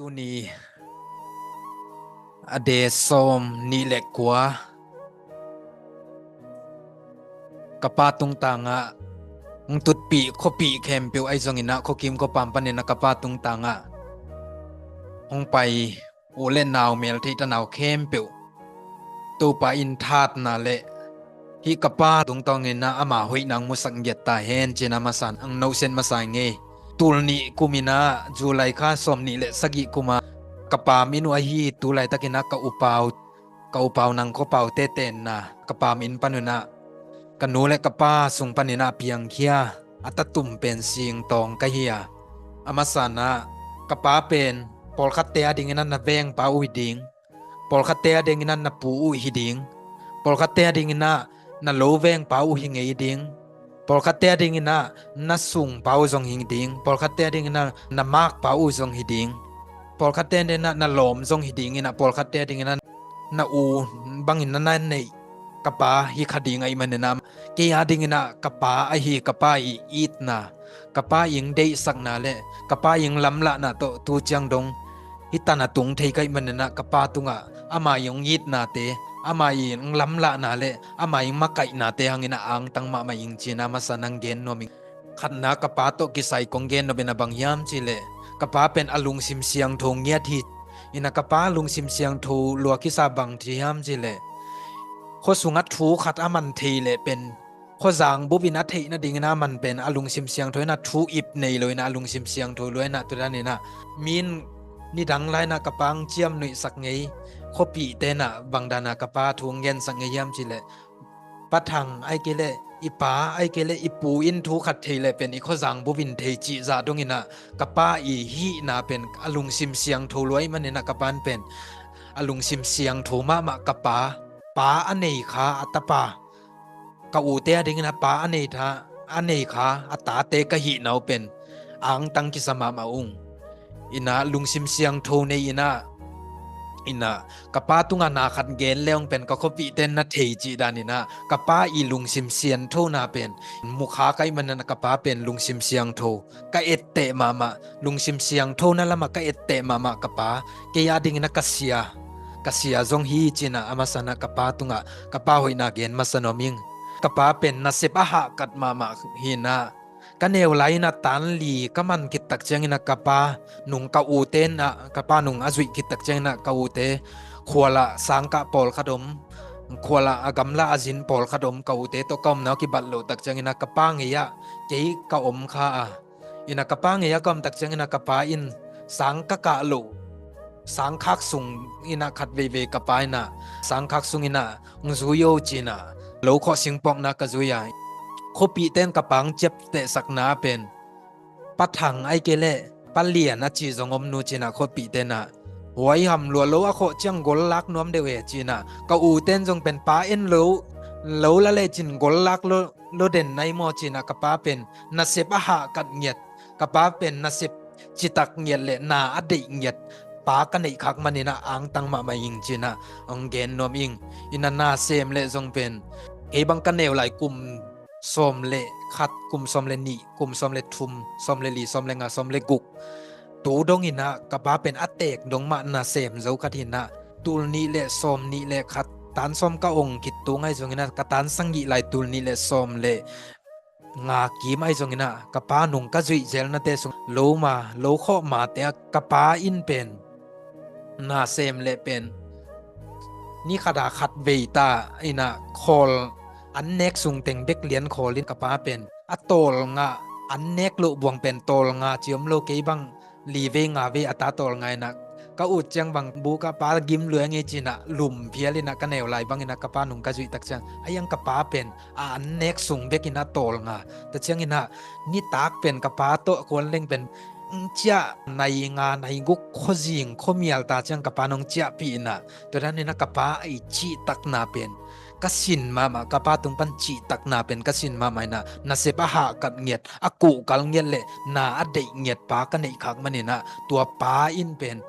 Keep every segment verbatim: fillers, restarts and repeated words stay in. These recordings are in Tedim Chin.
Tuni a de sawm nih le kua ka pa tungtangah hong tutpih khuapih khempeuh ahi zonginah khuakim khuapam paninah ka pa tungtangah hong pai u le nau mel theih tanau khempeuh Topa in thatna le hih ka pa tungtawnginah ama hoihna ang musak ngiat ta hen cinah masa ang nohset masa ngei. Tul nih kuminah July kha sawm nih le sagih kuma ka pam inn uh ahi tu laitakinah ka upau ka upau nang khuapau tetenna ka pam inn panunah ka nu le ka pa sung paninah piangkhia a tatum pen singtawng ka hi a. A masanah ka pa pen pawlkhatte a dinginah na vengpa uh hi ding, pawlkhatte a dinginah na pu uh hi ding, pawlkhatte a dinginah na lo vengpa uh hi ngei ding, pawlkhatte a dinginah na sungpa uh zong hi ding, pawlkhatte a dinginah na makpa uh zong hi ding, pawlkhatte a dinginah na lawm zong hi dinginah pawlkhatte a dinginah na u bangin na na neih ka pa hi kha ding ahi maninah kei a dinginah ka pa ahi ka pa i itna ka pa ing deihsakna le ka pa ing lamlahna tawh tu ciang dong hi tan a tung thei ka hih maninah ka pa tungah ama ing itnate ama ing lamlahna le ama ing makaihnate hanginah angtang mahmah ing cinah masa nang gen nuam ing. Khatna ka pa tawh kisai kong gen nop in a bang hiam cihleh ka pa pen a lungsim siangtho ngiat hi. Inah ka pa lungsim siangtho lua kisa bang ci hiam cihleh khuasungah thu khat a man thei leh pen khuazang bupin a theih nadingin a man pen a lungsim siangtho inah thu ip nei lo inah a lungsim siangtho lua inah tudaninah min nidang lai inah ka pa ang ciam nuihsak ngei khuapihte inah bangdanah ka pa thu ang gensak ngei hiam cihleh Pa Thang ahi kei leh i pa ahi kei leh i pu in thu khat thei leh pen i khuazang bupin thei cih zah donginah ka pa i hihna pen a lungsim siangtho luai maninah ka pan pen a lungsim siangtho mahmah ka pa pa a nei kha a tapa ka ute a dingin a pa a nei tha a nei kha a tate ka hihna uh pen angtang kisa mahmah ung. Inah lungsim siangtho nei inah inah ka pa tungah na khat gen le ong pen ka khuapihte na thei cih daninah ka pa i lungsim siangthona pen mukha ka hih maninah ka pa pen lungsim siangtho ka etteh mahmah lungsim siangthona lamah ka etteh mahmah ka pa kei a dinginah ka sia ka sia zong hi cinah a masanah ka pa tungah ka pa hoihna gen masa nuam ing. Ka pa pen nasep a hahkat mahmah hinah ka neu lai inah tan li ka man khit tak cianginah ka pa nung ka ute inah ka pa nung a zuih khit tak cianginah ka ute khualah sangkah pawlkhat om khualah a gamla a zin pawlkhat om ka ute tawh ka omna uh kibat loh tak cianginah ka pa ngei-ah kei ka om kha a. Inah ka pa ngei-ah ka om tak cianginah ka pa in sang ka kah loh sangkhak sung inah khat veivei ka pa inah sangkhak sung inah ng zui o cinah lo khawh singpawkna ka zui a. Khuapihte in ka pa ang ciaptehsakna pen Pa Thang ahi kei leh Pa Lian a ci zong om nu cinah khuapihte inah huai ham lua lo a khawh ciang gollak nuam deuh e cinah ka ute in zong pen pa en lo lo la lecin gollak lo lo den nai maw cinah ka pa pen nasep a hahkat ngiat ka pa pen nasep citak ngiat le na a deih ngiat pa ka neih khak maninah angtang mahmah ing cinah ang gen nuam ing. Inah na sem le zong pen kei bang ka neu lai kum sawm le khat kum sawm le nih kum sawm le thum sawm le li sawm le nga sawm le guk tu donginah ka pa pen a tek dong mah na sem zo khat hinah tul nih le sawm nih le khat tan sawm ka ong khit tu ngai zonginah ka tan sangih lai tul nih le sawm le nga kim ahi zonginah ka pa nung ka zuih zelnate sung lo ma lo khawh mate ah ka pa in pen na sem le pen ni khata khat vei ta inah khawl an nek sung teng bek lian khawlin ka pa pen a tawlnga an nek loh buang pen tawlnga ciom lo kei bang li vei nga vei a ta tawlnga inah ka ut ciang bang bu ka pa gim luai ngei cinah lum phial inah ka neu lai banginah ka pa nung ka zuih tak ciang a iang ka pa pen a an nek sung bekinah tawlnga ta cianginah nitak pen ka pa tawh kuan leng pen ciah nai nga nai guk khuazing khuamial ta ciang ka pa nung ciahpih inah tudaninah ka pa a i cihtakna pen ka sin mahmah ka pa tung pan cihtakna pen ka sin mahmah inah nasep a hahkat ngiat a kuhkal ngiat le na a deih ngiat pa ka neih khak maninah tua pa in pen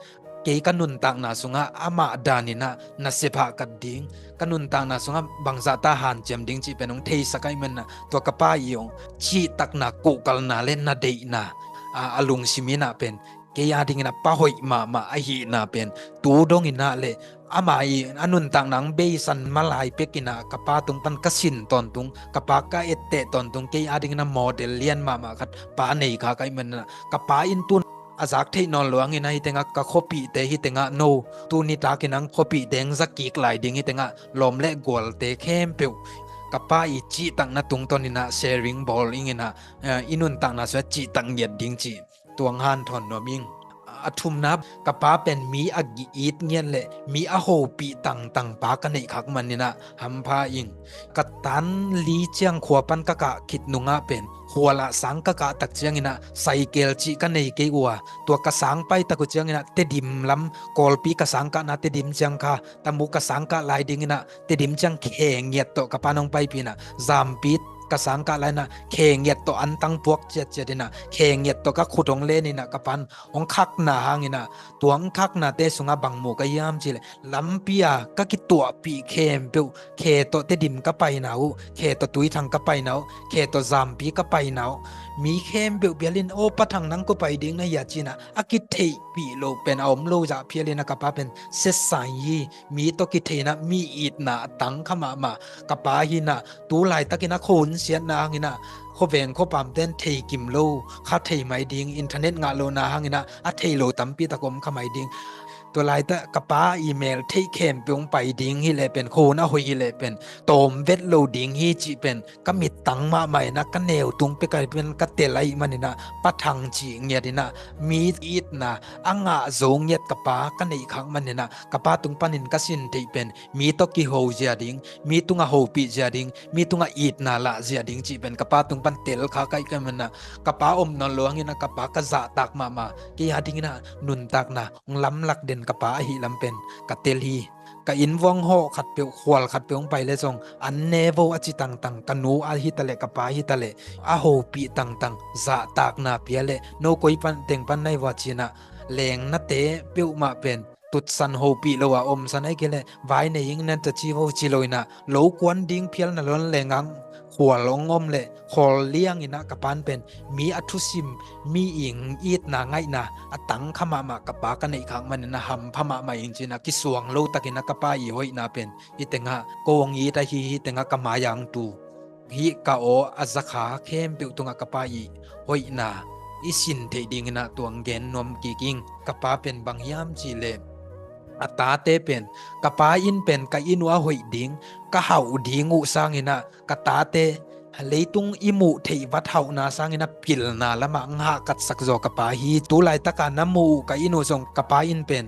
kei ka nuntakna sungah amah daninah nasep hahkat ding ka nuntakna sungah bangzah ta hanciam ding cih pen hong theisak ahi maninah tua ka pa i hong cihtakna kuhkalna le na deihna a, a lungsim inah pen kei a dingin a pa hoih mahmah ahihna pen tu dongin ah le ama i a nuntakna hong beisan malai pekin ah ka pa tung pan ka sin tawntung, ka pa ka etteh tawntung, kei a dingin a model lian mahmah khat pa nei kha ka hih manin ah ka pa in tun a zak theih nawn lo hangin ah hih tengah ka khuapihte hih tengah no tuni takin ang khuapihte hong za kik lai ding, hih tengah lawm le gualte khempeuh ka pa i cihtakna tungtawnin ah sharing bawl ingin ah, eh, i nuntakna sungah cihtak ngiat ding cih tua hong hanthawn nuam ing. A thumna, ka pa pen mi a it ngiat le mi a hopih tangtang pa ka neih khak manin ah hampha ing. Ka tan li ciang khua pan ka kah khit nungah pen khual ah sang ka kah tak ciangin ah saikel cih ka nei kei uh a, tua ka sang pai tak uh ciangin ah Tedim lam, Kawlpi ka sang kahna Tedim ciang kha, Tamu ka sang kah lai dingin ah Tedim ciang khe ngiat tawh ka pan hong paipih in ah, Zampi ka sang kah lai in ah khe ngiat tawh antang puak ciatciat in ah khe ngiat tawh ka khut hong len in ah ka pan hong khakna hangin ah, tua hong khaknate sungah bang mu ka hiam cih leh, lampi a ka kituahpih khempeuh, khe tawh Tedim ka paina uh, khe tawh Tuithang ka paina uh, khe tawh Zampi ka paina uh, mi khempeuh phial in, "Aw Pa Thang, nang kua pai ding na hia?" ci-in ah a kitheihpih loh pen a om lo zah phial in ah ka pa pen setsai hi. Mi tawh kitheihna, mi itna a tang kha mahmah ka pa hi in ah, tu laitakin a khuahun siatna hangin ah khuaveng khuapamte in thei kim lo, kha thei mai ding, internet ngah lohna hangin ah a thei lo tampi tak om kha mai ding. Tua laitak ka pa i mel theih khempeuh hong pai ding hi leh pen, khuahun a hoih hi leh pen tawm vet lo ding hi cih pen ka mittang mahmah in ah ka neu tung pek a pen ka tel ahih manin ah Pa Thang cih ngiat in ah mi itna a ngah zo ngiat ka pa ka neih khak manin ah ka pa tung panin ka sin theih pen mi tawh kiho zia ding, mi tungah hopih zia ding, mi tungah itna lah zia ding cih pen ka pa tung pan tel kha ka hih manin ah ka pa om nawn lo hangin ah ka pa ka zahtak mahmah, kei a dingin ah nuntakna hong lamlak den ka pa ahih lam pen ka tel hi. Ka inn vuang hawh khatpeuh, khual khatpeuh hong pai leh zong an ne vo a ci tangtang ka nu ahi taleh ka pa ahi taleh a hopih tangtang, zahtakna pia leh, "No koi pan teng pan na hi vua?" ci-in ah lengnate peuhmah pen tutsan hopih lo a omsan ahih kei leh vai nei ing, nan ta ci vo ci lo in ah lo kuan ding phial na lon lengang khual hong om leh khawl liang in ah ka pa in pen mi a thusim, mi i itna ngaihna a tang kha mahmah ka pa ka neih khak manin ah hampha mahmah ing ci-in ah kisuang lo takin ah ka pa i hoihna pen hih tengah ko hong it ahi, hih tengah ka mai-ah hong tu, hih ka aw a zakha khempeuh tungah ka pa i hoihna i sin theih dingin ah tua hong gen nuam kik ing. Ka pa pen bang hiam cih leh, a tate pen, ka pa in pen ka inn uh a hoih ding, ka hauh ding uh sangin ah ka tate leitung i muh theih vat hauhna sangin ah pilna lamah hong hahkatsak zaw ka pa hi. Tu laitak a na muh uh ka inn uh zong ka pa in pen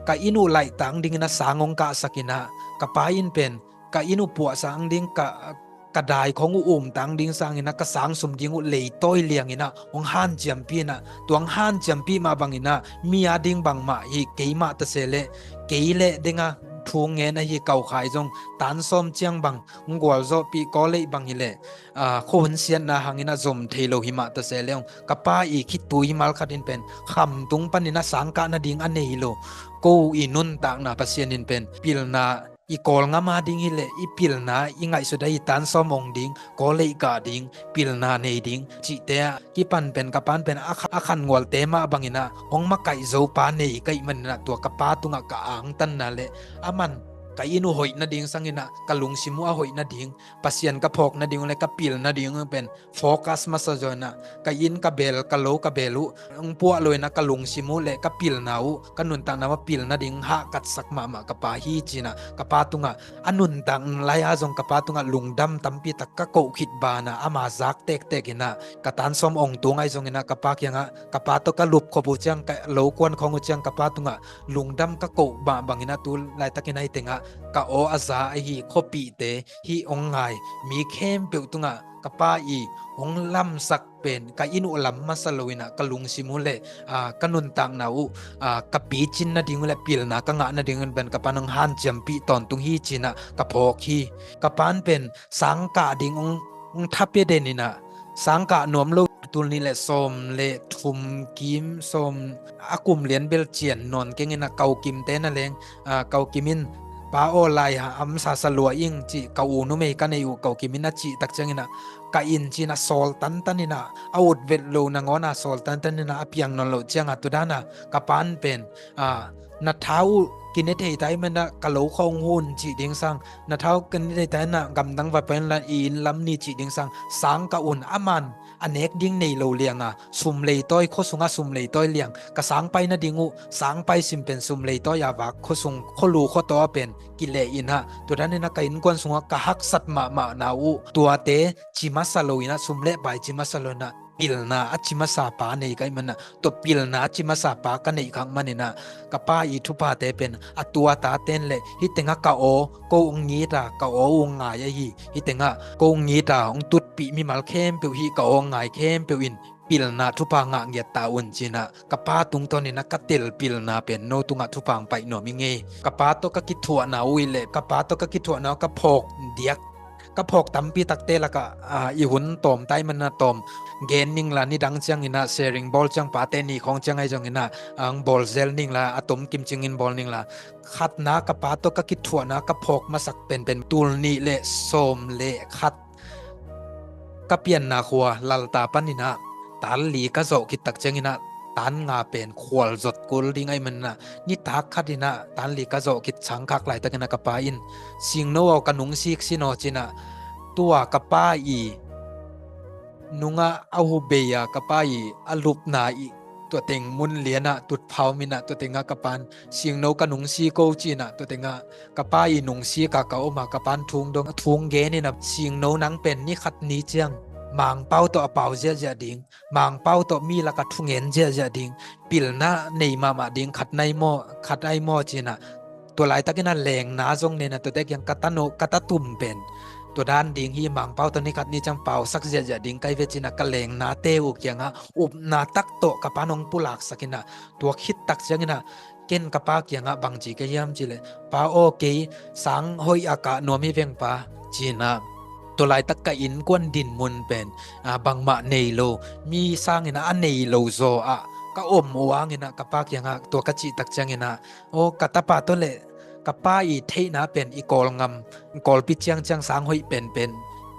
ka inn uh laihtak dingin ah sang hong kahsak in ah, ka pa in pen ka inn uh puahsak ding, ka, ka dai khong uh umtak ding sangin ah ka sang sum ding uh leitawi liang in ah hong hanciampih in ah, tua hong hanciampih mah bangin ah mi a ding bangmah hi kei mah ta se leh, kei leh deng a thu ngen ahi kaukhai zong tan sawm ciang bang hong gualzawhpih, kawleih bang hi leh, ah, khuahun siatna hangin ah zom thei lo hi mah ta se leh, hong ka pa i khitui hi mal khat in pen kham tung panin ah sang kah nading a nei lo, ko i nuntakna Pasian in pen pilna i Kawlgam a ding hi leh i pilna i ngaihsut ahi tan sawm ong ding, kawleih kah ding, pilna nei ding cihte ah kipan pen ka pa in pen a kha-, a khangualte mah bangin ah hong makaih zo pa nei ka hih manin ah tua ka pa tungah ka angtanna leh aman ka inn uh hoih nading sangin ah ka lungsim uh a hoih nading, Pasian ka phawk nading uh leh ka pil nading uh pen focus masa zaw in ah, ka inn ka beel, ka lo ka beel uh hong puah lo in ah ka lungsim uh leh ka pilna uh, ka nuntakna uh a pil nading hahkatsak mahmah ka pa hi ci-in ah ka pa tungah, a nuntak lai-a zong ka pa tungah lungdam tampi tak ka koh khit banah ama zak tektek in ah, ka tan sawm ong tung ahi zongin ah ka pa kiangah, ka pa tawh ka lupkhop uh ciang, ka lo kuan khong uh ciang ka pa tungah lungdam ka koh mah bangin ah tu laitakin ah hih tengah ka aw a za ahi khuapihte, hih hong ngai mi khempeuh tungah ka pa i hong lamsak pen ka inn uh lam masa lo in ah ka lungsim uh leh, ah, ka nuntakna uh, ah, ka picin nading uh leh pilna ka ngah nading uh pen ka pa in hong hanciampih tawntung hi ci-in ah ka phawk hi. Ka pa in pen sang kah ding hong, hong thapia den in ah, sang kah nuam lo, tul nih leh sawm leh thum kim, sawm, a kum lian bel cian nawn keng in ah, Kau Kimte na leng, ah, Kau Kim in Pa aw, lai ha am sasa lua ing ci, ka u numei ka nei uh ka u Kim in a cih tak ciangin ah, ka in ci-in ah sawl tantan in ah, a ut vet lo nangawn ah sawl tantan in ah a piang nawn loh ciang ah, tua dan ah ka pa'n pen, ah, na tha uh kine thei ta ahih manin ah ka lo khawng hun cih ding sang, na tha uh kine thei ta in ah gamdang va pai inla, i inn lam ni cih ding sang, sang ka un, aman a nek ding nei lo liang a, sum leitawi, khua sungah sum leitawi liang, ka sang pai nading uh sang pai sim pen sum leitawi a vak, khua sung, khua lu khua taw ah pen kileh in ah, tua dan in ah ka innkuan sungah ka haksat mahmahna uh, tuate ci masa lo in ah, sum le pai ci masa lo in ah, pilna a ci masa pa nei ka hih manin ah, tua pilna a ci masa pa ka neih khak manin ah, ka pa i thuphate pen a tua tate'n le, hih tengah ka aw ko hong it a, ka aw hong ngai ahi, hih tengah ko hong it a, hong tutpih mimal khempeuh, hih ka aw hong ngai khempeuh in pilna thupha ngah ngiat ta un ci-in ah, ka pa tungtawn in ah ka tel pilna pen no tungah thupha hong pai nuam ing ei. Ka pa tawh ka kithuahna uh hi leh, ka pa tawh ka kithuahna uh ka phawk diak, ka phawk tampi takte lakah, ah, i hun tawm ta ahih manin ah tawm gen ning la, nidang ciangin ah sharing bawl ciang, pate ni khawng ciang ahi zongin ah, ah, hong bawl zel ning la, a tom kim cingin bawl ning la. Khatna, ka pa tawh ka kithuahna ka phawk masak penpen, tul nih le sawm le khat ka pianna khua Lalta panin ah tan li ka zawh khit tak ciangin ah, tan nga pen khual zot kul ding ahih manin ah, nitak khat in ah tan li ka zawh khit, sangkhak laitak in ah ka pa in, "Singno aw, ka nungsik sin aw," ci-in ah, tua ka pa i nungah a hubei a, ka pa i a lupna i tua teng mun lian ah tutphah om in ah, tua tengah ka pa'n, "Singno, ka nungsik o," ci-in ah, tua tengah ka pa i nungsik a ka om a, ka pa'n thu hong dong, thu hong gen in ah, "Singno, nang pen ni khat ni ciang Mangpau tawh a pau ziahziah ding, Mangpau tawh mi lakah thungen ziahziah ding, pilna nei mahmah ding khat na hi maw, khat ahi maw?" ci-in ah, tua laitakin ah lengna zong nei in ah, tuate kiang, "Ka tanu, ka tatum pen tua dan ding hi, Mangpau tawh ni khat ni ciang pausak ziahziah ding ka hi ve," ci-in ah ka lengnate uh kiangah upna tak tawh ka pa'n hong pulaksak in ah, tua khit tak ciangin ah ken ka pa kiangah bang ci ka hiam cih leh, "Pa aw, kei sang hoih a kah nuam hi veng pa," ci-in ah, tua laitak ka innkuan dinmun pen, ah, bangmah nei lo, mi sangin ah a nei lo zaw ah ka om uh hangin ah, ka pa kiangah tua ka cih tak ciangin ah, "Aw, ka tapa tawh le ka pa i theihna pen i Kawlgam, Kawlpi ciangciang sang hoih penpen,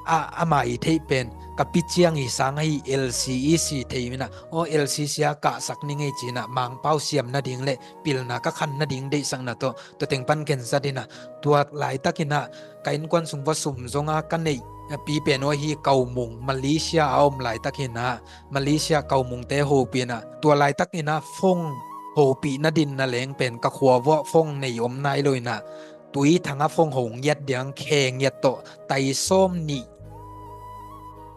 a, ama i theih pen ka pi ciang i sang ahi, L C i si thei in ah, aw, L C sia kahsak ning ei," ci-in ah, Mangpau siam nading le pilna ka khan nading deihsakna tawh tua teng pan khensat in ah, tua laitakin ah ka innkuan sung vua sum zong a ka neih, a, pi pen aw hi, Kaumung, Malaysia a om laitakin ah, Malaysia Kaumungte hopih in ah, tua laitakin ah phone hopih nading na leng pen ka khua vuah phone nei om nai lo in ah, Tuithang ah phone ho ngiat ding, khe ngiat tawh tai sawm nih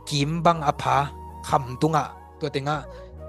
kim bang a pha, kham tungah, tua tengah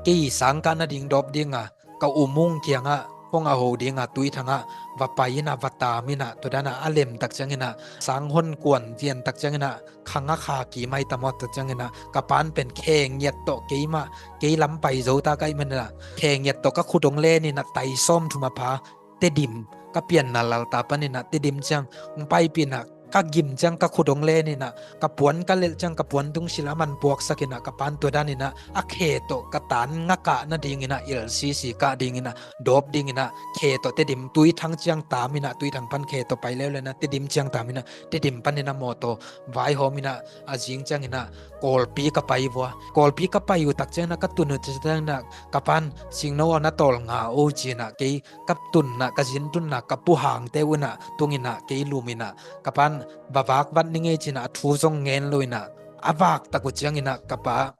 kei sangkah nading dawp ding a, ka u Mung kiangah phone a ho ding a, Tuithang ah va pai in ah, va tam in ah, tua dan ah a lem tak ciangin ah, sang hon kuan vian tak ciangin ah, khang a kha kim ahi ta maw, tak ciangin ah ka pa'n pen khe ngiat tawh, keimah, kei lam pai zo ta ka hih manin ah, khe ngiat tawh ka khut hong len in ah, tai sawm thum a pha Tedim, ka pianna Lalta panin ah Tedim ciang hong paipih in ah, ka gim ciang ka khut hong len in ah, ka puan ka lelh ciang ka puan tungsilh a man puaksak in ah, ka pa'n tua dan in ah a khe tawh ka tan nga kah nading in ah, L C si kah ding in ah, dawp ding in ah, khe tawh Tedim, Tuithang ciang tam in ah, Tuithang pan khe tawh pai leuleu in ah, Tedim ciang tam in ah, Tedim panin ah mawtaw vaihawm in ah, a zing ciangin ah Kawlpi ka pai vua. Kawlpi ka pai uh tak ciangin ah, ka tun uh ciangin ah, ka pa'n, "Singno aw, na tawlnga o," ci-in ah, kei ka tunna, ka zin tunna, ka pu Hangte uh in ah, tung in ah, kei lum in ah, ka pa'n, "Va vak vat ning ei," ci-in ah, a thu zong ngen lo in ah, a vak tak uh ciangin ah, ka pa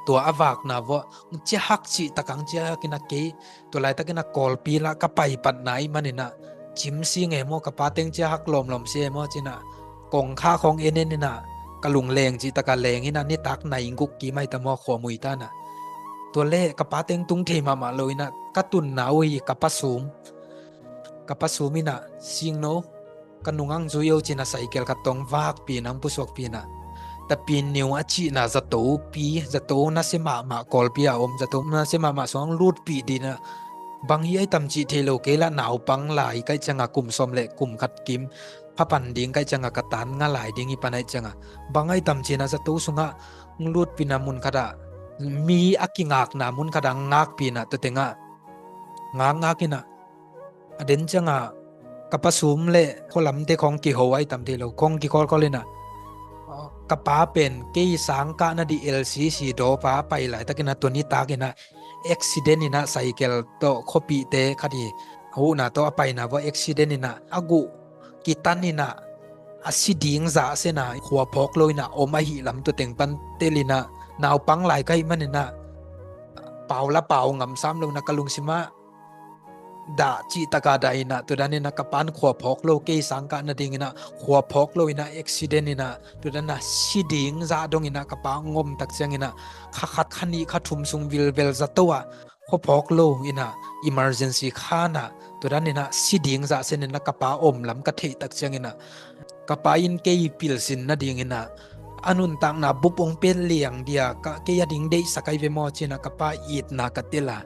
tua a vakna vuah hong ciahak cih tak a hong ciahak in ah, kei tua laitakin ah Kawlpi lah ka pai patna ahih manin ah, cim si ngei maw, ka pa teng ciahak lawmlawm si ngei maw ci-in ah, kongkhak hong en en in ah, ka lungleng cih tak a leng in ah, nitak nai guk kim ahi ta maw, khua mui ta in ah. Tua leh ka pa teng tung thei mahmah lo in ah, ka tunna uh hi, ka pa Sum, ka pa Sum in ah, "Singno, ka nung ang zui o," ci-in ah, cycle khat tawh hong vakpih in ah, hong pusuakpih in ah, Tapin Niu a cihna zato pi, zato nasia mahmah, Kawlpi a om zato nasia mahmah sungah hong lutpih ding in ah, "Bang hi ai tam cih thei lo, kei lah naupang lai ka hih ciang a, kum sawm le kum khat kim pha pan ding ka hih ciang a, ka tan nga lai ding hi pan ahih ciang a, bang ai tam ci-in ah zato sungah hong lutpih in ah, mun khat ah, mi a kingakna mun khat ah hong ngakpih in ah, tua tengah ngakngak in ah, a den ciang a, ka pa sum le khualamte khong kiho ai tam thei lo, khong kikhawlkhawl inah, ka pa pen kei sangkah nading L C C dawpa pai laitakinah tuni takinah accident inah cycle tawh khuapihte khat hi, huhna tawh a paina vua accident inah a guh kitan inah a si ding zahsena khua phawk lo inah om ahih lam tua teng pan tel inah naupang lai ka hih maninah pau la pau ngam sam lo inah ka lungsimah dah cihtaka dah inah tua dan inah ka pan khua phawk lo, kei sangkah nading inah khua phawk lo inah accident inah tua dan inah si ding zah dong inah ka pa ngom tak ciang inah kha khat kha nih kha thum sung vilvel zato ah khua phawk lo inah emergency khanah tua dan inah si ding zahsen inah ka pa om lam ka theih tak ciang inah ka pa in kei pilsin nading inah a nuntakna bup hong pia liang dia, kei a ding deihsak ai ve maw cinah ka pa itna ka tel a.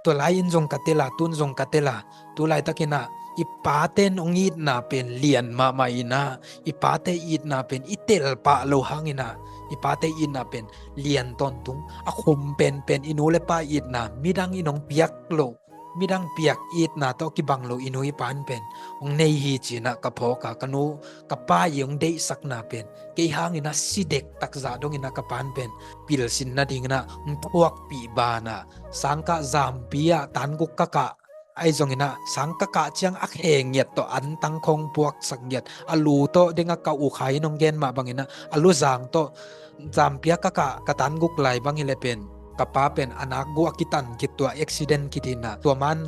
Tua lai in zong ka tel a, tun zong ka tel a. Tu laitakinah i paten hong itna pen lian mahmah inah i pate itna pen i tel pah lo hanginah i pate itna pen lian tawntung a khum penpen i nu le pa itna midang in hong piak lo, midang piak itna tawh kibang lo i nu i pa in pen hong nei hi cinah ka phawk a, ka nu ka pa i hong deihsakna pen kei hanginah si dektak zah donginah ka pa in pen pilsin nadinginah hong thuakpih banah sangkah zampi ah tanguk ka kah ai zonginah sangkah kah ciang a khe ngiat tawh antang khong puaksak ngiat a lu tawh dengah ka ukhai in hong gen mah banginah a lu zang tawh zampi ah ka kah ka tanguk lai bang hileh pen ka pa pen a nakguh a kitan khit tua accident khit inah tua man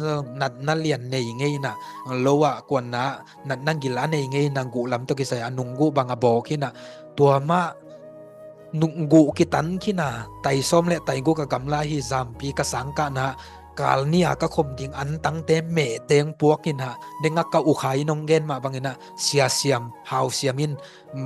natna lian nei ngei inah lo ah kuanna natna gil a nei ngei inah guh lam tawh kisai a nungguh bang a bawk inah tua mah nungguh kitan khin a tai sawm le tai guk a gamla hi zampi ka sangkahna kal ni a ka khom ding antangte mehteng puak inah dengah ka ukhai in hong gen mah banginah siasiam hausiam in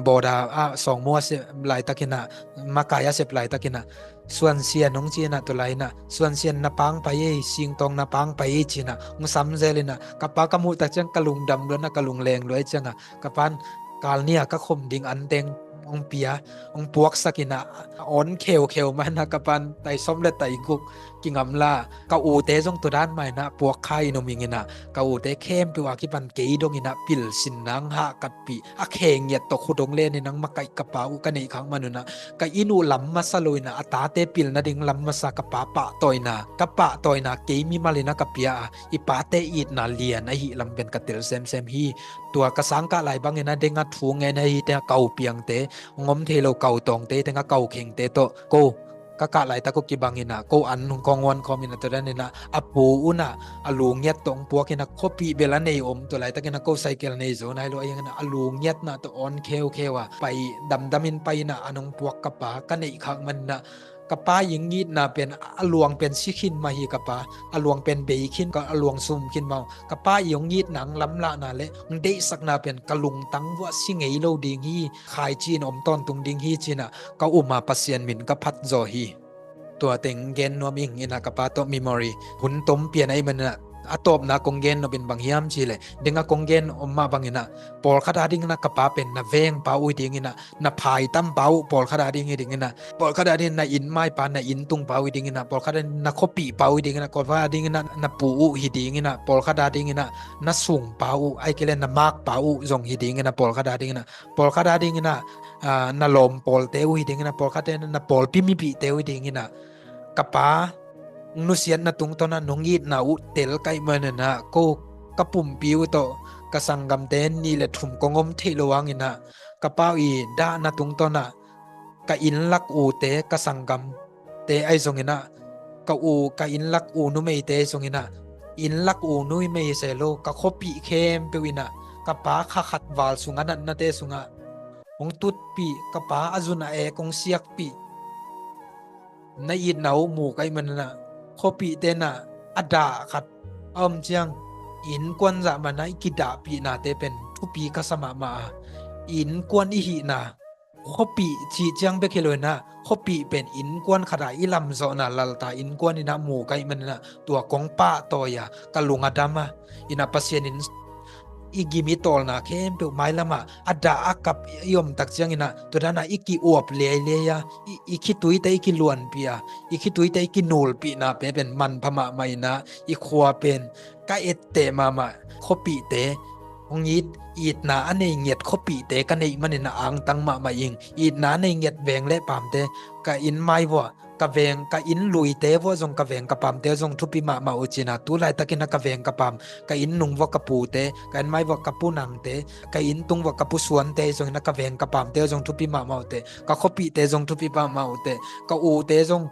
bawda ah sawngmu a sep laitakinah makai a sep laitakinah suansian hong ci inah tua lai inah suansian na pang pai ei, singtawng na pang pai ei cinah hong samzel inah ka pa ka muh tak ciang ka lungdam luanah ka lungleng luai ciangah ka pan kal ni a ka khom ding anteng hong pia hong puaksak inah a awn kheukheu mah inah ka pan tai sawm le tai guk kingamla ka ute zong tua dan mah inah puak kha in om inginah ka ute khempeuh a kipan kei donginah pilsin nang hah katpih a khe ngiat tawh khut hong len inah makaih ka pa uh ka neih khak manunah ka inn uh lam masa lo inah a tate pil nading lam masa ka pa pahtawina ka pahtawina kei mimal inah ka pia a i pate itna lian ahih lam pen ka tel semsem hi. Tua ka sangkah lai banginah dengah thu ngen ahi te kau piangte hong om thei lo kau tawngte tengah kau khengte tawh ko ka kah laitak uh kibanginah ko an hong kong huan khawm inah tua daninah a pu unah a lu ngiat tawh hong puak inah khuapih bel a nei om tua laitakinah ko cycle nei zo nai lo ahi hanginah a lu ngiatna tawh awn kheukheu a pai damdamin pai inah an hong puak ka pa ka neih khak maninah ka pa i ngitna pen a luang pen si khin mah hi ka pa a luang pen bei khin ka a luang sum khin mah uh ka pa i hong ngitna hong lamlahna le hong deihsakna pen ka lungtang vuah si ngei lo ding hi khaici in om tawntung ding hi cinah ka um a Pasian min ka phat zaw hi. Tua teng gen nuam ing inah ka pa tawh memory hun tom pian ahi maninah a tawpna kong gen nopin bang hiam cileh dengah kong gen om mah banginah pawlkhat a dinginah ka pa pen na veng pa uh hi dinginah na phaitam pa uh pawlkhat a ding hi dinginah pawlkhat a ding na inn maipa na inn tung pa uh hi dinginah pawlkhat a ding na khuapih pa uh hi dinginah pawlkhat a dinginah na pu uh hi dinginah pawlkhat a dinginah na sung pa uh ai kile na mak pa uh zong hi dinginah pawlkhat a dinginah pawlkhat a dinginah na lawm pawlte uh hi dinginah pawlkhat a dinginah na pawlpi mipihte uh hi dinginah ka pa nusiatna tungtawnah nong itna uh tel kaih maninah ko ka pumpi uh tawh ka sanggamte nih le thum kong om theih lo hanginah ka pa uh i dahna tungtawnah ka innlak ute ka sanggamte ahi zonginah ka u ka innlak u numeite ahi zonginah innlak u numei se lo ka khuapih khempeuh inah ka pa kha khat val sungah natnate sungah hong tutpih ka pa a zun a ek hong siakpih na itna uh mu kaih maninah khuapih tenah a dah khat a om ciang innkuan zah manah i kidahpihnate pen thupi ka sa mahmah a innkuan i hihna khuapih cih ciang bek hi lo inah khuapih pen innkuan khatah i lamzawhna lalta innkuan inah mu kaih maninah tua kong pahtawi a ka lung a dam a inah Pasian in i gim i tawlna khempeuh mailamah a dah a kap i om tak cianginah tua danah i ki-uap liailiai a i khituite i kiluanpih a i khituite i kinulpihna pe pen manpha mahmah inah i khua pen ka etteh mahmah khuapihte Hong it, itna a nei ngiat khuapihte ka neih manin a angtang mahmah ing. Itna a nei ngiat veng le paamte ka inn mai vuah, ka veng, ka inn luite vuah zong, ka veng ka paamte zong thupi mahmah uh cina, tu laitakin a ka veng ka paam, ka inn nung vuah ka pute, ka inn mai vuah ka pu Nangte, ka inn tung vuah ka pu Suante zong ina ka veng ka paamte zong thupi mahmah uh teh, ka khuapihte zong thupi mahmah uh teh, ka ute zong,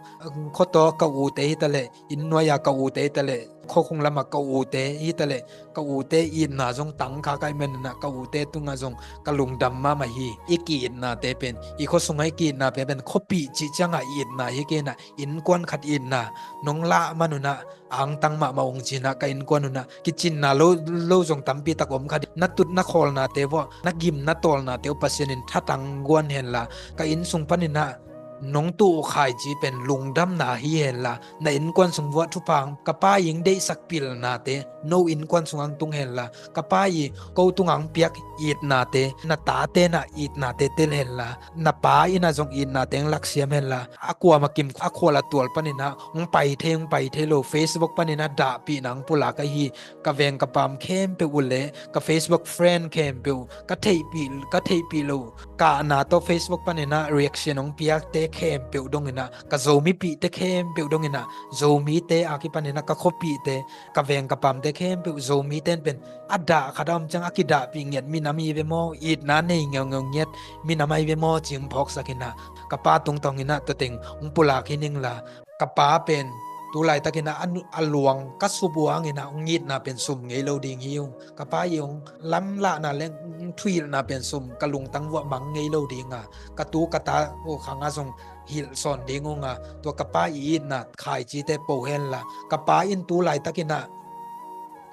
khuataw ka ute hitaleh, inn nuai-a ka ute hitaleh, khuakhung lamah ka ute hitaleh, ka ute itna zong tangkha ka hih manin a ka ute tungah zong ka lungdam mahmah hi. I ki-itnate pen, i khua sungah i ki-itnate pen khuapih cih ciangah itna hi kei in a, innkuan khat itna nong lah man un a angtang mahmah ung cina, ka innkuan un a kicinna lo, lo zong tampi tak om kha ding. Na tut na khawlnate vuah, na gim na tawlnate uh Pasian in thatang guan henla, ka inn sung panin a nong tuh uh khaici pen lungdamna hi henla, na innkuan sung vuah thupha, ka pa i hong deihsak pilnate no innkuan sungah hong tung henla, ka pa i ko tungah hong piak itnate, na tate in a itnate tel henla, na pa in a zong itnate hong laksiam henla, a kuamah kim a khual a tual panin a hong pai thei, hong pai thei lo, Facebook panin a dahpihna hong pulak ahi. Ka veng ka paam khempeuh uh le ka Facebook friend khempeuh, ka theihpih, ka theihpih loh kahna tawh Facebook panin a reaction hong piakte khempeuh dongin a, ka Zomipihte khempeuh dongin a, Zomite a kipanin a ka khuapihte, ka veng ka paamte khempeuh, Zomite in pen a dah khat a om ciang a kidahpih ngiat minam hi ve maw, itna nei ngeungeu ngiat minam ahi ve maw ci hong phawksak in a, ka pa tungtawnin a tua teng hong pulak hi ning la, ka pa pen tu laitakin a, a luang ka subuangin a hong itna pen sum ngei lo ding hi ung. Ka pa i hong lamlahna le hong thuhilhna pen sum ka lungtang vuah mang ngei lo ding a, ka tu ka ta uh khangah zong hilh sawn ding ung a, tua ka pa i itna khaicite po henla, ka pa in tu laitakin a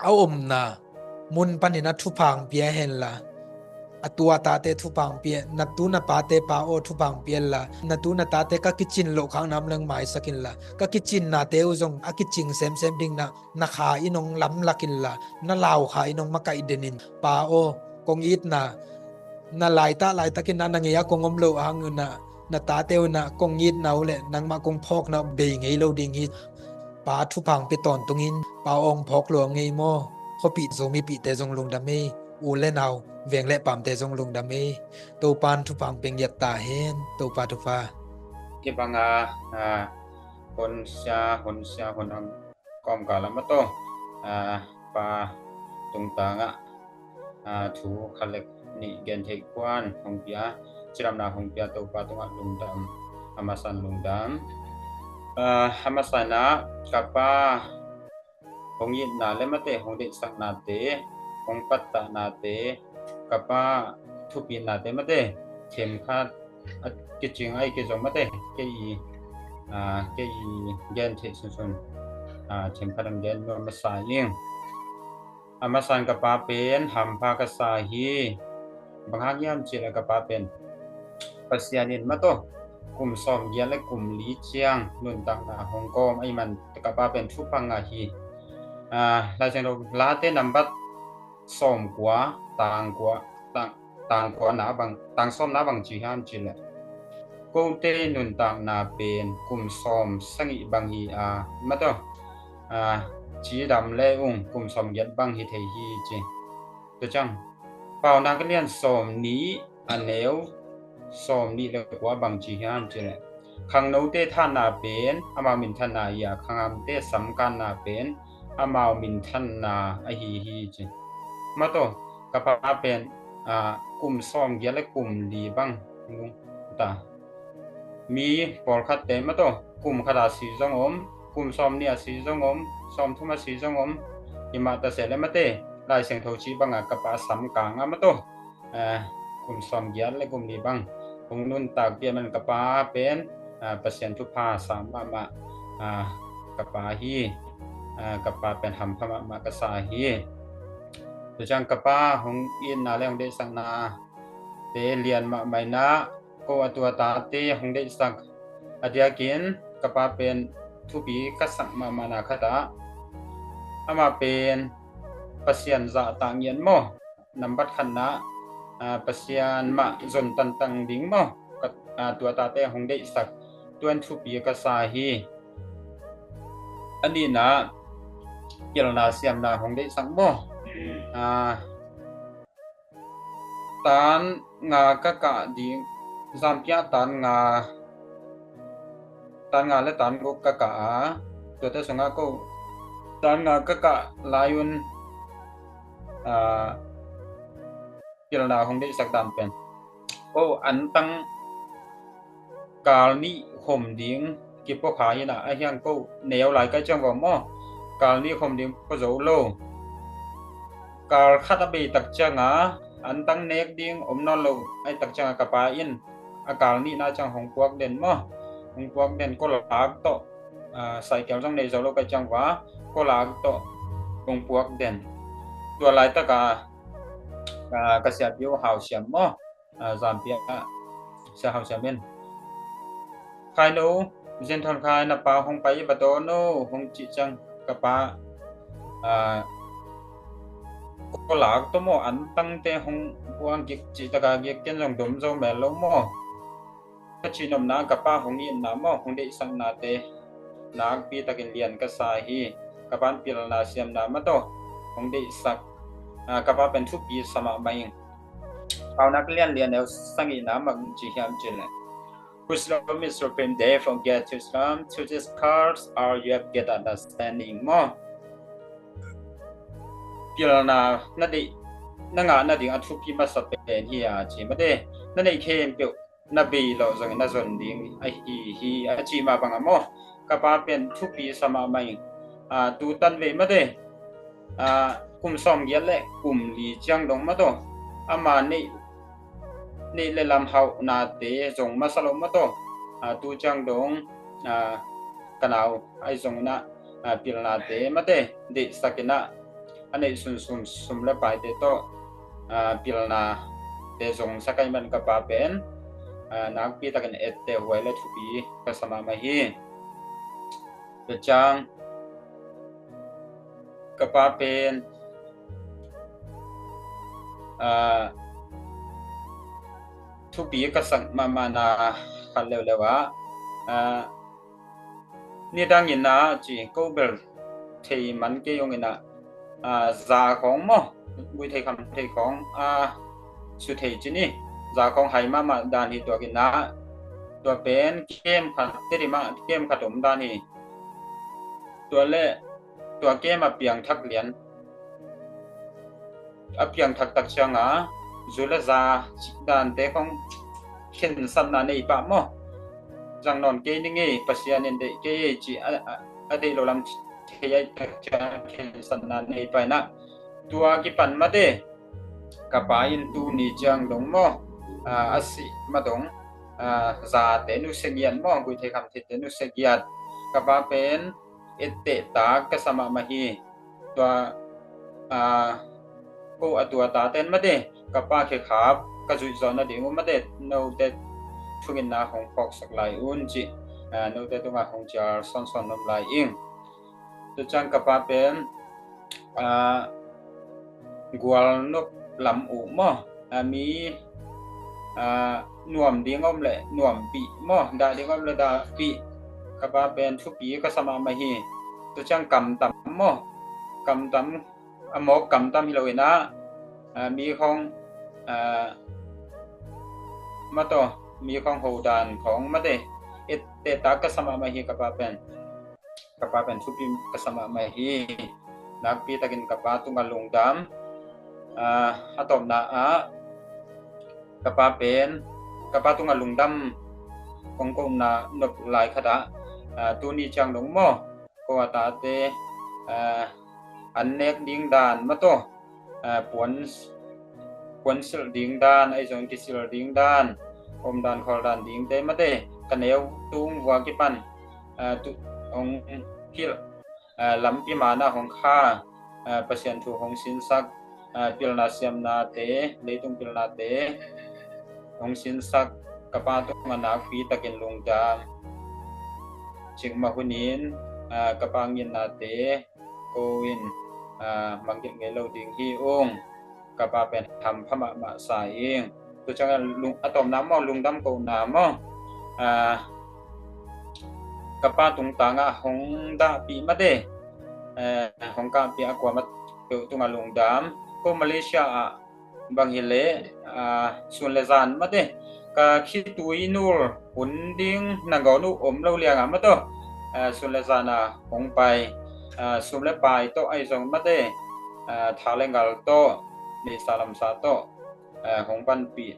a omna mun panin a thupha hong pia henla, a tu a tate thupha hong pia, na tu na pate pa aw thupha hong pia henla, na tu na tate ka kicin loh khak nam leng maisak inla, ka kicinnate uh zong a kicing semsem ding na, na kha in hong lamlak inla, na lau kha in hong makaih den in, pa aw, kong itna, na laitah laitakin a na ngei a kong om loh hangun a, na tate un a kong itna uh le nangmah kong phawkna uh bei ngei lo ding hi. Pa thupha hong pia tawntungin, pa aw hong phawk lua ngei maw. Khuapih Zomipihte zong lungdam ei, u le nau, veng le paamte zong lungdam ei. Topan thupha hong pia ngiat ta hen, Topa thupha. Kibang a, a, honsia, honsia, hon ang kawmkal ah mataw, a, pa tungtangah, a, thu khat le nih gentheih kuan hong pia, cidamna hong pia Topa tungah lungdam, a masa in lungdam. A, a masa in ah ka pa hong itna le mate, hong deihsaknate, hong pattahnate, ka pa thupinate mate, themkhat a kicing ahi kei zong mate, kei i, a, kei i gentheih sunsun, a, themkhat hong gen nuam masa ing. A masa in ka pa pen hampha ka sa hi. Bang hang hiam cih leh ka pa pen Pasian in mataw kum sawmgiat le kum li ciang nuntakna hong kawm ahih man ka pa pen thupha ngah hi. A, Lai Siangtho Late nambat sawmkua, tang kua, tang, tang kua na bang, tang sawm na bang ci hiam cih leh, kote nuntakna pen kum sawm sagih bang hi a, mataw, a, cidam le ung kum sawmgiat bang hi thei hi ci. Tua ciang Paunak a lian sawmnih a neu sawmnih le kua bang ci hiam cih leh, khangnote thanna pen amau minthanna hi a, khanghamte samkanna pen amau minthanna ahi hi ci. Mataw ka pa pen, a, kum sawmgiat le kum li bang nungta. Mi pawlkhatte mataw kum khat a si zong om, kum sawmnih a si zong om, sawmthum a si zong om. Himah ta se le mate, Lai Siangtho ci bangah ka pa samkang a mataw, a, kum sawmgiat le kum li bang hong nuntak piak man ka pa pen, a, Pasian thupha sa mahmah, a, ka pa hi. A, ka pa pen hampha mahmah ka sa hi. Tua ciang ka pa hong itna le hong deihsakna te lian mahmah in ah, ko a tu a tate hong deihsak a diakin ka pa pen thupi ka sak mahmahna khat ah, amah pen Pasian zahtak ngiat maw, nambat khatna, a, Pasian mah zon tangtang ding maw, ka, a, tu a tate hong deihsak, tua in thupi ka sa hi. A nihna, pilna siamna hong deihsak maw, a, tan nga ka kah ding, Zampi ah tan nga, tan nga le tan guk ka kah a, tuate sungah ko tan nga ka kah lai un, ah, pilna hong deihsak dan pen, ko antang kal nih khom ding kipua kha hi na, a hiang ko neu lai kai ciang va maw, kal nih khom ding pua zo lo. Kal khat a bei tak ciang a, antang nek ding om nawn lo ai tak ciang a, ka pa in a kal nihna ciang hong puak den maw, hong puak den, ko lak tawh, ah, cycle zong nei zo lo kai ciang va, ko lak tawh hong puak den. Tua laitak a, ah, ka siapi uh Hau Siam maw, ah, Zampi ah Sia Hau Siam in, "Khai no, Zen Thon Khai, na pa hong pai va dawn o," hong cih ciang ka pa, ah, ko lak tawh maw, antangte hong puak gik cih tak a gik, ken zong dom zo mel lo maw. Ka cihnopna, ka pa hong itna maw, hong deihsaknate nakpi takin lian ka sa hi. Ka pa in pilna siamna mah tawh hong deihsak, ah, ka pa pen thupi sa mahmah ing. Paunak lianlian neu sagihna mah ci hiam cih leh, "Whose love is supreme, they forget to love, to these scars are you have get understanding," maw. Pilna na deih, na ngah nading a thupi masa pen hi a ci mate. Na neih khempeuh na bei lawh zongin na zon ding ahi hi a ci mah bang a maw, ka pa pen thupi sa mahmah ing. Ah, tu tan vei mate, ah, kum sawm giat le kum li ciang dong mah tawh, ama neih, neih le lam hauhnate zong masa lo mah tawh, ah, tu ciang dong, ah, ka nau ahi zongin ah, ah, pilnate mate deihsak in ah, a neih sunsum sum le paite tawh, ah, pilnate zongsak ahih man ka pa pen, ah, nakpi takin etteh huai le thupi ka sa mahmah hi. Tua ciang ka pa pen, ah, thupi ka sak mahmahna khat leuleu ah, ah, nidang in ah ci, ko bel thei man kei ung in ah, ah, za khawng maw, guih thei kham thei khawng, ah, su thei ci ni, za khawng hai mahmah dan hi tuak in ah, tua pen kem khat, teti mah kem khat om dan hi. Tua le tua kem a piangthak lian, a piangthak tak ciang a, zu le za dante khawng khensatna nei pah maw. Zang nawn kei ning ei, Pasian in deih kei ei ci a, a, a deih lo lam thei ai tak ciang khensatna nei pah in ah, tua kipan mate, ka pa in tuni ciang dong maw, ah, a sih mah dong, ah, zate nusia giat maw, guih thei kham theite nusia giat. Ka pa pen etteh tak ka sa mahmah hi. Tua, ah, ko a tua taten mate, ka pa khekhap ka zuih zawh nading uh mate, note thungetna hong phawksak lai un ci, ah, note tungah hong cial sawnsawn nuam lai ing. Tua ciang ka pa pen, ah, gualnop lam uh maw, ah, mi, ah, nuam ding om le nuampih maw, dah ding om le dahpih, ka pa pen thupi ka sa mahmah hi. Tua ciang kamtam maw, kamtam, a mawk kamtam hi lo in ah, ah, mi khawng, ah, mah tawh, mi khawng hodan khawng mate, etteh tak ka sa mahmah hi ka pa pen. Ka pa pen thupi ka sa mahmah hi. Nakpi takin ka pa tungah lungdam, ah, a tawpna ah, ka pa pen, ka pa tungah lungdam kong kohna nop lai khat ah, ah, tuni ciang dong maw, ko a tate, ah, an nek ding dan mah tawh, ah, puan, puan silh ding dan, ahi zong kisil ding dan, om dan khawl dan dingte mate, ka neu tung vua kipan, ah, tu, hong hilh, ah, lampi man ah hong kha, ah, Pasian thu hong sinsak, ah, pilna siamnate, leitung pilnate hong sinsak ka pa tungah nakpi takin lungdam. Cikmah hunin, ah, ka pa ngitnate ko in, ah, mangngilh ngei lo ding hi ung. Ka pa pen hampha mahmah sa ing. Tua ciangin lung, a tawpna maw, lungdam kohna maw, ah, ka pa tungtangah hong dahpih mate, eh, hong kahpih a kuamah peuh tungah lungdam. Ko Malaysia ah, Bang hileh, ah, sun le zan mate, ka khitui nul hun ding nangawn uh om lo lianga mate, ah, sun le zana hong pai, ah, sum le pai tawh ahi zong mate, ah, tha le ngal tawh, neihsa lamsa tawh, ah, hong panpih,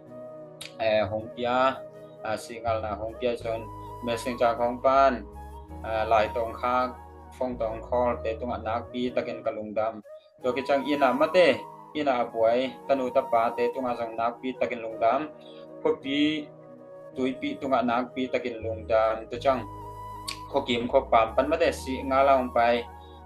ah, hong pia, ah, sihngalna hong pia zong, Messenger hong pan, ah, lai tawng khak, phone tawng call te tungah nakpi takin ka lungdam. Tua khit ciang inn ah mate, inn ah a buai tanu tapate tungah zong nakpi takin lungdam. Khuapi tuipi tungah nakpi takin lungdam. Tua ciang khuakim khuapam pan mate, sihngal a hong pai,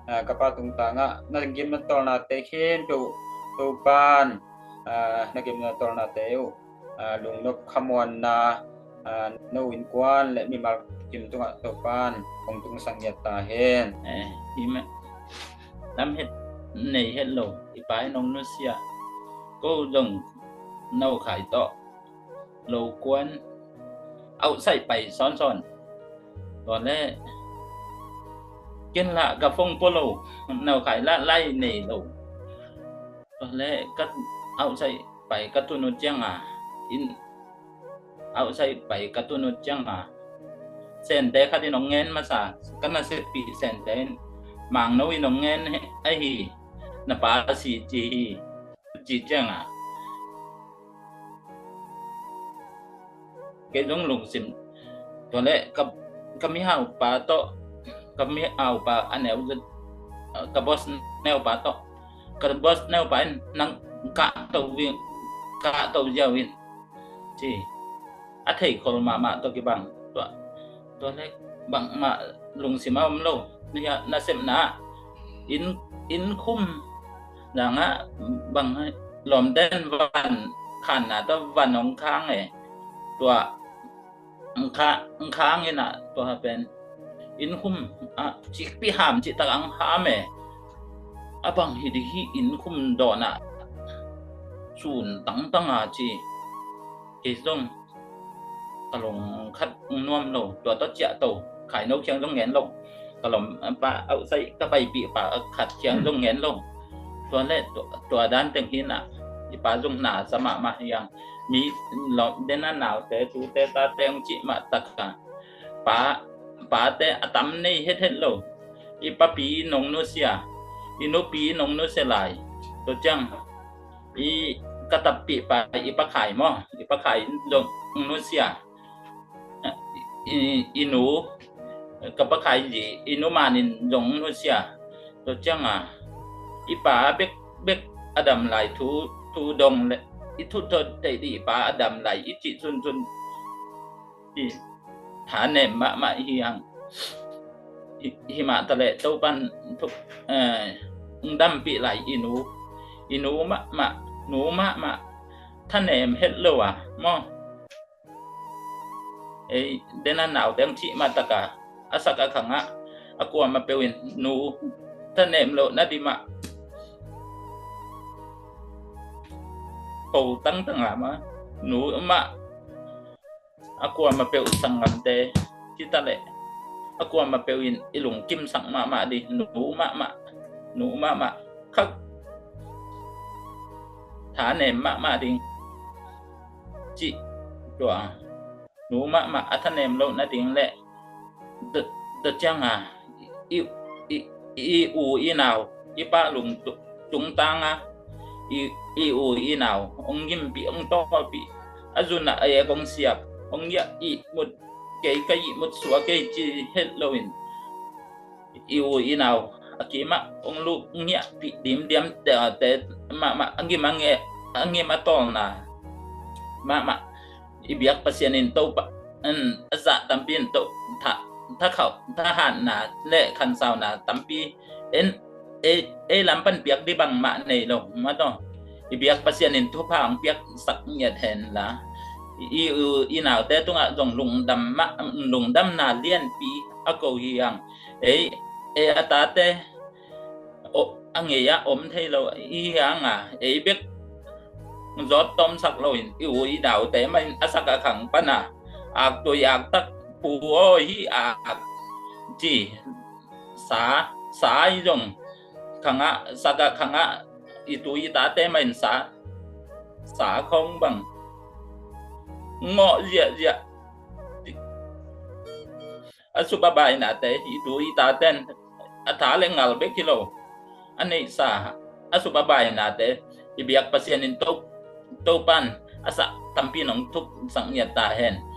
ah, ka pa tungtangah na gimna tawlnate khempeuh Topan, ah, na gimna tawlnate uh, ah, lungnop khamuanna, ah, no innkuan le mimal kim tungah Topan hong tungsak ngiat ta hen. Eh, hi mah, lam het, nei het lo, i pa in hong nusia. Ko zong no khai tawh, lo kuan, outside pai sawnsawn. Tua le ken lah ka phone pua lo, no khai lah lai nei lo. Tua le ka outside pai ka tun uh cianga, inn outside pai ka tun uh cianga, Sente khat in hong ngen masa, ka nasepih Sente in, Mangno in hong ngen ahi, na pa si ci hi, ci cianga, kei zong lungsim. Tua le ka, ka mihau pa tawh, ka mihau pa a neu, ka boss neu pa tawh, ka boss neu pa in nang kahto in, kahto ziau in ci. A theikhol mahmah tawh kibang. Tua, tua le bangmah lungsim a om lo. Nasepna, inn, inn khum zangah bang lawmten van khanna tawh van hong khang e. Tua hong khang in ah tua pen inn khum ah cikpi ham cihtak ang ham e. A bang hi dih hi, inn khum dawnah sun tangtanga ci. Kei zong ka lung khat nuam lo, tua tawh ciahto, khaino kiang zong ngen lo, ka lawm pa outside ka paipih pa khat kiang zong ngen lo. Tua le tua, tua dan teng hi nah, i pa zong na sa mahmah hiang, mi lawm den a naute, tute tate hong cih mah taka, pa, pate a tam nei hethet lo. I papi in hong nusia, i nupi in hong nusia lai. Tua ciang i ka tappih pa, i pa Khai maw, i pa Khai in zong nusia. I, i nu, ka pa Khai zi, i nu man in zong nusia. Tua cianga i pa bekbek a dam lai thu, thu dong le i thu tawh theih dih, i pa a dam lai i cih sunsun. Hi, thanem mahmah hi hang. Hi, hi mah taleh Topan thuk, eh, hong dampih lai i nu. I nu mahmah, nu mahmah. Thanem het lo a maw. Ei, den a naute hong cih mah taka, a sak a khangah a kuamah peuh in nu thanem loh nading mah ko tangtang a mah, nu mah a kuamah peuh sanggamte, ci taleh a kuamah peuh in i lungkimsak mahmah ding, nu mahmah, nu mahmah khak thanem mahmah ding. Cih tua nu mahmah a thanem loh nading le tua cianga i, i, i u i nau, i pa lung tungtanga i, i u i nau hong gimpih, hong tawlpih, a zunah a ek hong siap, hong giah ihmut kei, ka ihmut suak kei ci het loin i u i nau a kimah hong lup ngiahpih dimdiam te, te mahmah, a gim a nge, a gim a tawlna mahmah. I biak Pasian in Topa in a zah tampi in to, tha, tha khauh, thahatna le khansauna tampi in ei, ei lam pan piak ding bangmah nei lo mah tawh. I biak Pasian in thupha hong piaksak ngiat hen la, i, i, i naute tungah zong lungdam mah, lungdamna lianpi a ko hi hang. Ei, ei a tate a ngei ah om thei lo hi hanga, ei bek zawt tomsak loin i u i naute mah in a sak a khang pana aktui aktak, pu aw hi ak ci, sa, sa i zong khangah, sak a khangah i tu i tate mah in sa sa khawng bang ngawh ziahziah a subabainate, i tu i taten a tha le ngal bek hi lo a neihsa a subabainate i biak Pasian in to, Topan a sah tampi nong thuksak ngiat ta hen.